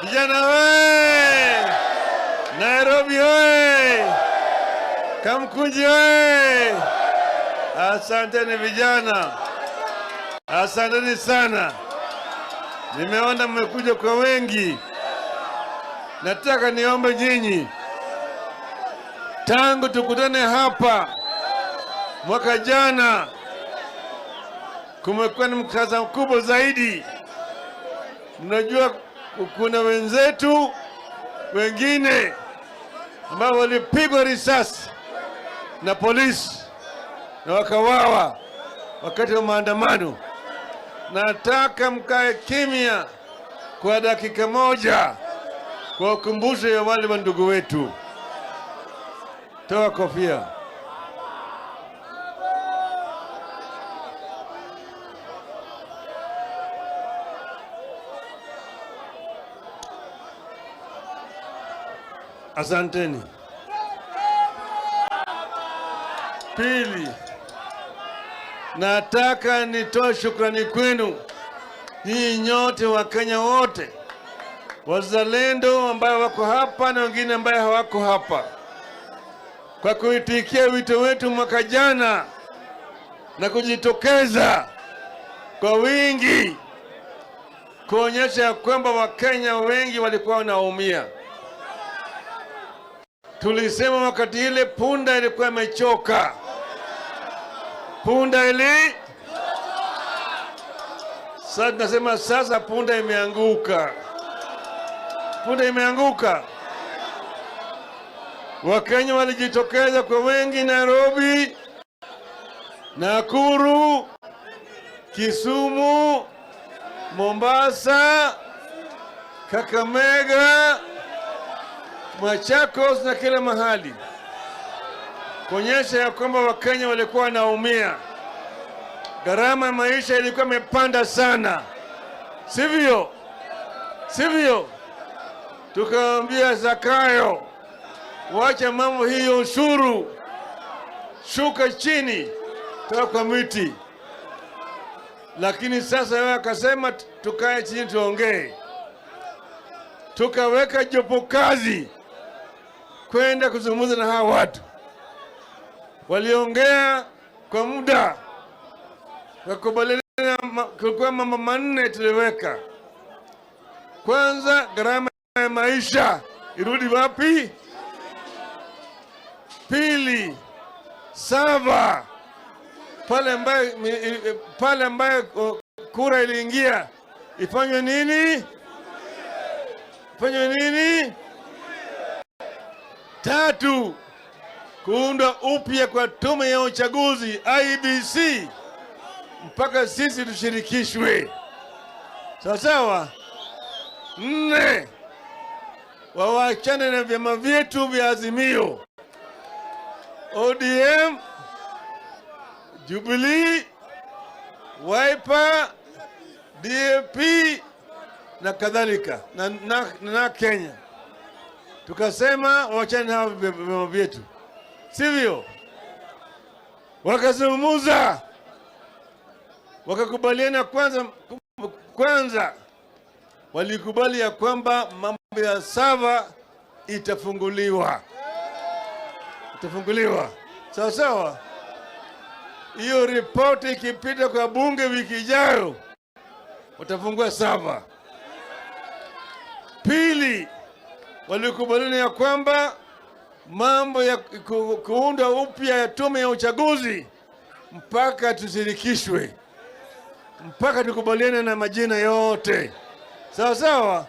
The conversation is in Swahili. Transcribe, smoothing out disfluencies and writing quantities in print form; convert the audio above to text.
Vijana we! Nairobi oye! Kamkunji oye! Asanteni vijana, asanteni sana. Nimeona mmekuja kwa wengi. Nataka niombe nyinyi, tangu tukutane hapa mwaka jana, kumekuwa ni mkasa mkubwa zaidi. Mnajua kuna wenzetu wengine ambao walipigwa risasi na polisi na wakawawa wakati wa maandamano. Nataka mkae kimya kwa dakika moja kwa ukumbusho ya wale wa ndugu wetu. Toa kofia. Asanteni. Pili, nataka nitoe shukrani kwenu nyinyi nyote, Wakenya wote wazalendo ambayo wako hapa na wengine ambayo hawako hapa, kwa kuitikia wito wetu mwaka jana na kujitokeza kwa wingi kuonyesha kwamba Wakenya wengi walikuwa wanaumia. Tulisema wakati ile punda ilikuwa imechoka, punda ili sasa tunasema sasa punda imeanguka, punda imeanguka. Wakenya walijitokeza kwa wengi Nairobi, Nakuru, Kisumu, Mombasa, Kakamega, Machakos na kila mahali, kuonyesha ya kwamba Wakenya walikuwa wanaumia. Gharama ya maisha ilikuwa imepanda sana, sivyo? Sivyo? Tukaambia Zakayo, wacha mambo hiyo ushuru, shuka chini, toka kwa miti. Lakini sasa yeye akasema tukae chini tuongee. Tukaweka jopo kazi kwenda kuzungumza na hawa watu. Waliongea kwa muda, wakakubaliana. Kulikuwa mambo manne tuliweka. Kwanza, gharama ya maisha irudi wapi? Pili, sava pale ambayo kura iliingia ifanywe nini? Ifanywe nini? Tatu, kuundwa upya kwa tume ya uchaguzi IEBC mpaka sisi tushirikishwe. Sawa sawa. Nne, wawachane na vyama vyetu vya Azimio, ODM, Jubilee, Wiper, DAP na kadhalika na Kenya. Tukasema wawachane na vyama vyetu, sivyo? Wakazungumza, wakakubaliana. Kwanza walikubali ya kwamba mambo ya sava itafunguliwa, itafunguliwa sawa sawa. Hiyo ripoti ikipita kwa bunge wiki ijayo, watafungua sava. Pili, walikubaliana ya kwamba mambo ya kuunda upya ya tume ya uchaguzi mpaka tushirikishwe, mpaka tukubaliane na majina yote, sawa sawa.